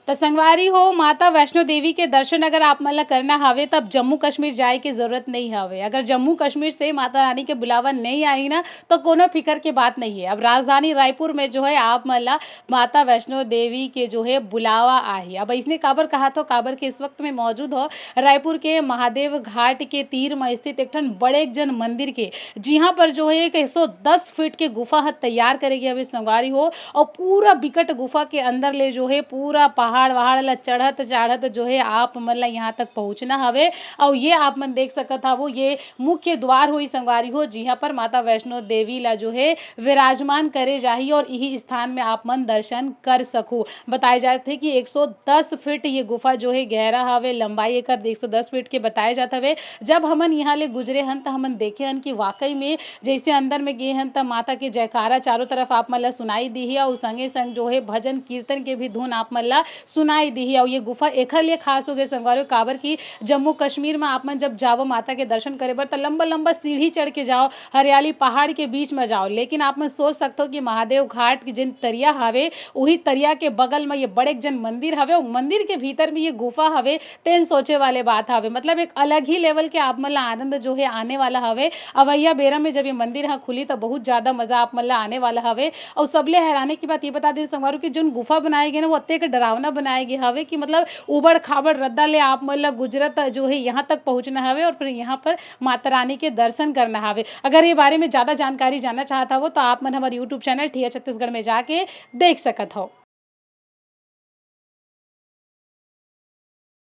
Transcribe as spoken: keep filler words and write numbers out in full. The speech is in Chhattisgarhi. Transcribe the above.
त संगवारी हो, माता वैष्णो देवी के दर्शन अगर आप मन ला करना हवे, तब जम्मू कश्मीर जाए के जरूरत नहीं हवे। अगर जम्मू कश्मीर से माता रानी के बुलावा नहीं आही ना, तो कोनो फिकर के बात नहीं है। अब राजधानी रायपुर में जो है, आप मन ला माता वैष्णो देवी के जो है बुलावा आही। अब इसने काबर कहा थो, काबर के इस वक्त में मौजूद हो रायपुर के महादेव घाट के तीर में स्थित एक ठन बड़े जन मंदिर के, जिहां पर जो है एक एक सौ दस फीट के गुफा ह तैयार करे गे हवे संगवारी हो। और पूरा बिकट गुफा के अंदर ले जो है पूरा पहाड़ वहाड़ ला चढ़त चढ़त जो है आप मन ला यहाँ तक पहुँचना हवे। और ये आप मन देख सकत हवो, ये मुख्य द्वार होई संगवारी हो, जिहाँ पर माता वैष्णो देवी ला जो है विराजमान करे जाही और इही स्थान में आप मन दर्शन कर सकू। बताए जात हे कि एक सौ दस फीट ये गुफा जो है गहरा हवे, लंबाई एकर एक सौ दस फीट के बताए जात हवे। जब हमन यहाँ ले गुजरे हन, त हमन देखे हन कि वाकई में जैसे अंदर में गे हन, त माता के जयकारा चारों तरफ आप मन ला सुनाई दिही, और संगे संग जो है भजन कीर्तन के भी धुन आप मन ला सुनाई दिही। और ये गुफा एखर लिए खास हो गए संगवारी हो, काबर कि जम्मू कश्मीर में आप मन जब जाओ माता के दर्शन करे बर, त लंबा लंबा सीढ़ी चढ़ के जाओ, हरियाली पहाड़ के बीच में जाओ, लेकिन आप मन सोच सकते हो कि महादेव घाट की जिन तरिया हवे, उही तरिया के बगल में ये बड़े जन मंदिर हवे, और मंदिर के भीतर में ये गुफा हवे, तेन सोचे वाले बात हवे। मतलब एक अलग ही लेवल के आप मन ला आनंद जो है आने वाला हवे। अवैया बेरा में जब ये मंदिर ह खुली, त बहुत ज्यादा मजा आप मन ला आने वाला हवे। और सबले हैरानी की बात ये बता दें संगवारी हो कि जोन गुफा बनाए गए ना, वो अतेक डरावना बनाए गए हवे कि मतलब उबड़ खाबड़ रद्दा ले आप मन ला गुजरत जो है यहाँ तक पहुँचना हवे और फिर यहाँ पर माता रानी के दर्शन करना हवे। अगर ये बारे में ज्यादा जानकारी जानना चाहत हवो, तो आप मन हमारे यूट्यूब चैनल ठिया छत्तीसगढ़ में जाके देख सकत हो।